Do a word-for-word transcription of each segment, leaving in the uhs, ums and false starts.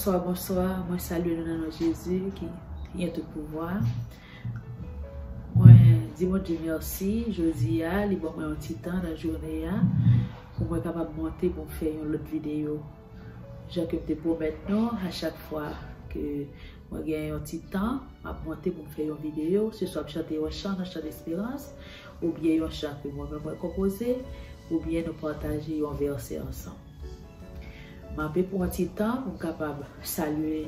Bonswa, bonswa. Mwen salye nou nan non Jezi ki gen tout pouvwa. Mwen di Bondye mèsi, jodi a, li ban mwen yon ti tan nan jounen an pou mwen kapab monte pou m fè yon lòt videyo. Jan ke m te pwomèt nou, a chak fwa ke mwen gen yon ti tan, m ap monte pou m fè yon videyo, se swa m chante yon chan nan chan desperans, oubyen yon chan ke mwen menm mwen konpoze, oubyen nou pataje yon vèsè ansanm. M ape pran ti tan pou m kapab salye,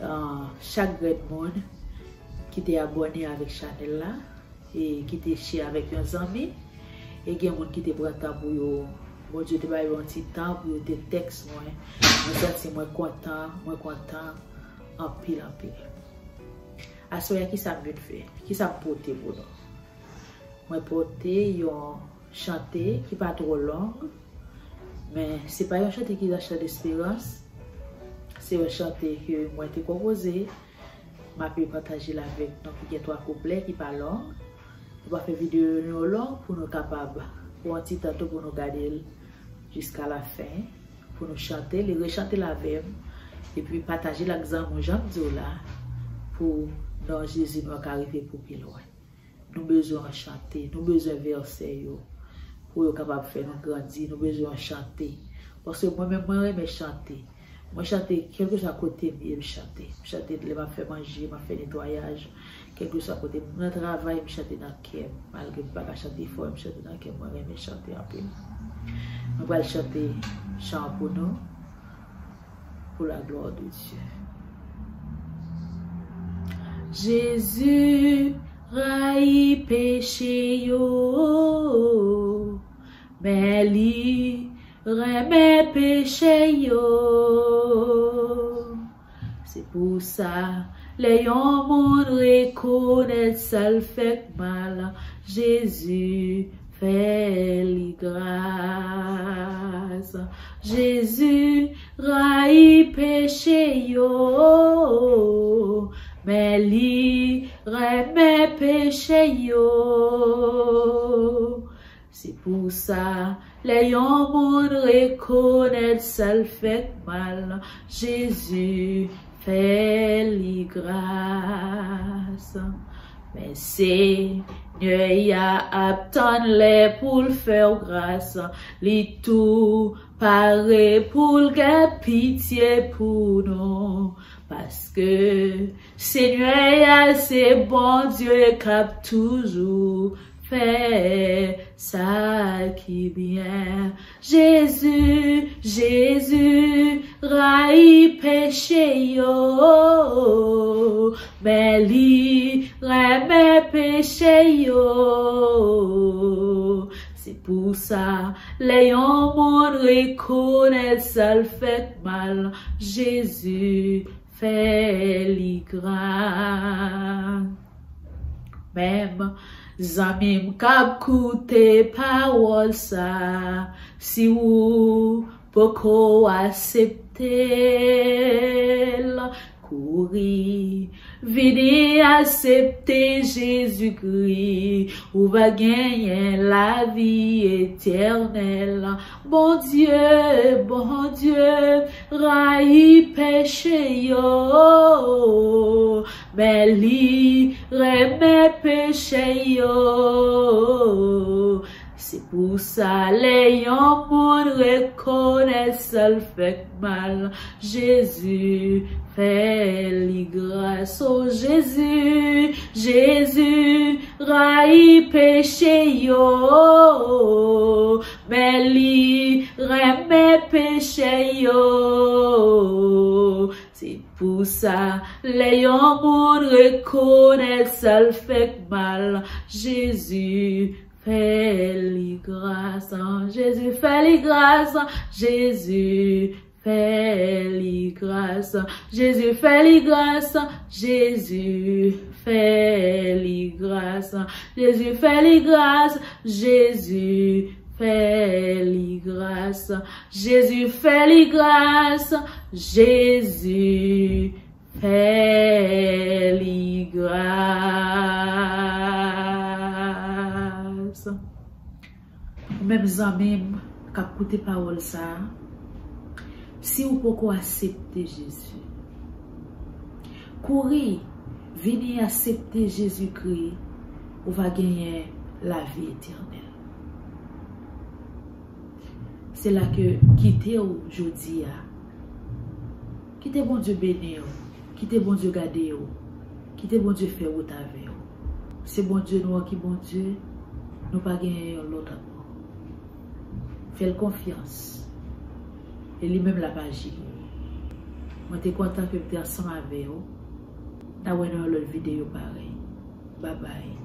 ah, chak grenn moun ki te abòne avèk chanèl la e ki te share avèk yon zanmi. E gen moun ki te pran tan pou yo, Bondye te ba yo yon ti tan pou yo te tèks mwen. Mwen santi mwen kontan, mwen kontan anpil, anpil. Aswè a, kisa m vin fè? Kisa m pote pou nou? Mwen pote yon chante ki pa twò long, men se pa yon chante ki nan chan desperans. Se yon chante ke mwen te konpoze. M ape pataje l avèk nou, ki gen twa kouplè, ki pa long. Nou pa fè videyo nou long pou nou kapab pran ti tan tou pou nou gade l jiska la fen, pou nou chante li, rechante l avè m, epi pataje l ak zanmi w, jan m di w la, pou non Jezi nou an ka rive pou pi lwen. Nou bezwen chante, nou bezwen vèsè yo pou yo kapab fè nou grandi, nou bezwen chante. Paske mwen menm, mwen renmen chante. Mwen chante kèlkeswa kote m ye, m chante. M chante lè m ap fè manje, m ap fè netwayaj. Kèlkeswa kote m nan travay, m chante nan kè m. Malgre m pa ka chante fò, m chante nan kè m. Mwen renmen chante anpil. Mwen pral chante chan pou nou, pour la gloire de Dieu. Jezi rayi peche yo, men li renmen peche yo. Se pou sa, lè yon moun rekonèt sa l fè k mal, Jezi fè li gras. Jezi rayi peche yo, men li renmen peche yo. Se pou sa, lè yon moun rekonèt sa l fè k mal, Jezi fè li gras. Men Senyè a ap tann lè pou l fè w gras, li tou pare pou l gen pitye pou nou. Paske Senyè a se Bondye k ap toujou fè sa ki byen. Jezi, Jezi rayi peche yo, men li renmen peche yo. Se pou sa, lè yon moun rekonèt sa l fè k mal, Jezi fè li gras. Menm zanmi m k ap koute pawòl sa, si ou poko aksepte l, kouri, vini aksepte Jezikri, ou va genyen lavi etènèl. Bondye, Bondye rayi peche yo, men li renmen peche yo. Se pou sa, lè yon moun rekonèt sa l fè k mal, Jezi fè li gras. O Jezi, Jezi rayi peche yo, men li renmen peche yo. Se pou sa, lè yon moun rekonèt sa l fè k mal, Jezi fè li gras. Jezi fè li gras. Jezi fè li gras. Jezi fè li gras. Jezi fè li gras. Jezi fè li gras. Jezi fè li gras. Jezi fè li gras. Jezi fè li gras. Ou menm zanmi m k ap koute pawòl sa a, Si w poko aksepte Jezi, kouri, vini aksepte Jezikri, ou va genyen lavi etènèl. Se la ke kite w jodi a. Kite Bondye beni w. Kite Bondye gade w. Kite Bondye fè wout avè w. Se Bondye nou an ki Bondye. Nou pa genyen yon lòt ankò. Fè l konfyans. E li menm l ap aji pou ou. Mwen te kontan ke m te ansanm avè w. N a wè nan yon lòt videyo parèy. Babay.